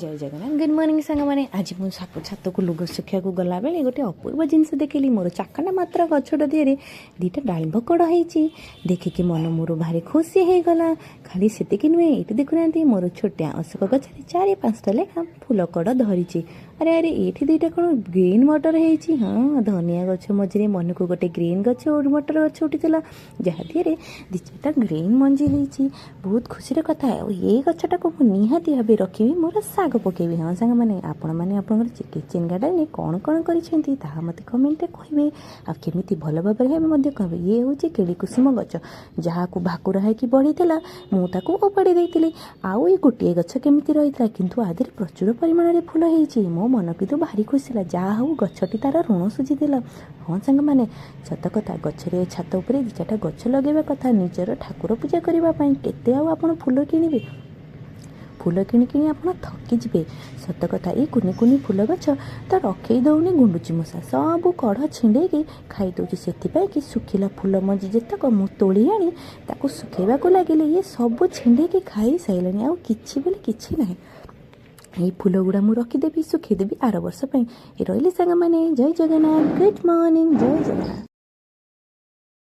ଜୟ Jagannath, good morning ସାଙ୍ଗମାନେ। ଆଜି ମୁଁ ଛାତକୁ ଲୁଗା ଶୁଖିବାକୁ ଗଲାବେଳେ ଗୋଟେ ଅପୂର୍ବ ଜିନିଷ ଦେଖିଲି। ମୋର ଚାଖଣ୍ଡା ମାତ୍ର ଗଛଟା ଦେହରେ ଦୁଇଟା ଡାଳିମ୍ବ କଡ଼ ହେଇଛି। ଦେଖିକି ମନ ମୋର ଭାରି ଖୁସି ହେଇଗଲା। ଖାଲି ସେତିକି ନୁହେଁ, ଏଇଠି ଦେଖୁନାହାନ୍ତି, ମୋର ଛୋଟିଆ ଅଶୋକ ଗଛରେ 4-5ଟା ଲେଖା ଫୁଲ କଡ଼ ଧରିଛି। ଆରେ ଆରେ, ଏଇଠି ଦୁଇଟା କ'ଣ ଗ୍ରୀନ୍ ମଟର ହେଇଛି? ହଁ, ଧନିଆ ଗଛ ମଝିରେ ମନକୁ ଗୋଟେ ଗ୍ରୀନ୍ ଗଛ, ମଟର ଗଛ ଉଠିଥିଲା, ଯାହା ଦେହରେ 2-4ଟା ଗ୍ରୀନ୍ ମଞ୍ଜି ହେଇଛି। ବହୁତ ଖୁସିର କଥା। ଆଉ ଏଇ ଗଛଟାକୁ ମୁଁ ନିହାତି ଭାବେ ରଖିବି, ମୋର ଶାଗ ପକେଇବି। ହଁ ସାଙ୍ଗମାନେ, ଆପଣମାନେ ଆପଣଙ୍କର କିଚେନ୍ ଗାର୍ଡ଼େନରେ କ'ଣ କ'ଣ କରିଛନ୍ତି, ତାହା ମୋତେ କମେଣ୍ଟରେ କହିବେ। ଆଉ କେମିତି ଭଲ ଭାବରେ ହେବେ ମଧ୍ୟ କହିବେ। ଇଏ ହେଉଛି କେଳିକୁସୁମ ଗଛ, ଯାହାକୁ ଭାକୁରା ହେଇକି ବଢ଼ିଥିଲା, ମୁଁ ତାକୁ ଉପାଡ଼ି ଦେଇଥିଲି। ଆଉ ଏ ଗୋଟିଏ ଗଛ କେମିତି ରହିଥିଲା, କିନ୍ତୁ ଆ ଦେହରେ ପ୍ରଚୁର ପରିମାଣରେ ଫୁଲ ହେଇଛି। ମୋ ମନ କିନ୍ତୁ ଭାରି ଖୁସି ହେଲା। ଯାହା ହଉ, ଗଛଟି ତାର ଋଣ ସୁଝିଦେଲା। ହଁ ସାଙ୍ଗମାନେ, ସତ କଥା, ଗଛରେ ଛାତ ଉପରେ 2-4ଟା ଗଛ ଲଗେଇବା କଥା, ନିଜର ଠାକୁର ପୂଜା କରିବା ପାଇଁ। କେତେ ଆଉ ଆପଣ ଫୁଲ କିଣିବେ? ଫୁଲ କିଣି କିଣି ଆପଣ ଥକିଯିବେ। ସତ କଥା, ଏଇ କୁନି କୁନି ଫୁଲ ଗଛ ତ ରଖେଇ ଦେଉନି। ଗୁଣ୍ଡୁଚି ମୂଷା ସବୁ କଢ଼ ଛିଣ୍ଡେଇକି ଖାଇଦେଉଛି। ସେଥିପାଇଁ କି ଶୁଖିଲା ଫୁଲ ମଞ୍ଜି ଯେତକ ମୁଁ ତୋଳି ଆଣି ତାକୁ ଶୁଖେଇବାକୁ ଲାଗିଲି, ଇଏ ସବୁ ଛିଣ୍ଡେଇକି ଖାଇ ସାରିଲାଣି। ଆଉ କିଛି ବୋଲି କିଛି ନାହିଁ। ଏଇ ଫୁଲ ଗୁଡ଼ା ମୁଁ ରଖିଦେବି, ଶୁଖେଇଦେବି ଆର ବର୍ଷ ପାଇଁ। ଏ ରହିଲି ସାଙ୍ଗମାନେ, ଜୟ ଜଗନ୍ନାଥ, ଗୁଡ୍ ମର୍ଣ୍ଣିଂ, ଜୟ ଜଗନ୍ନାଥ।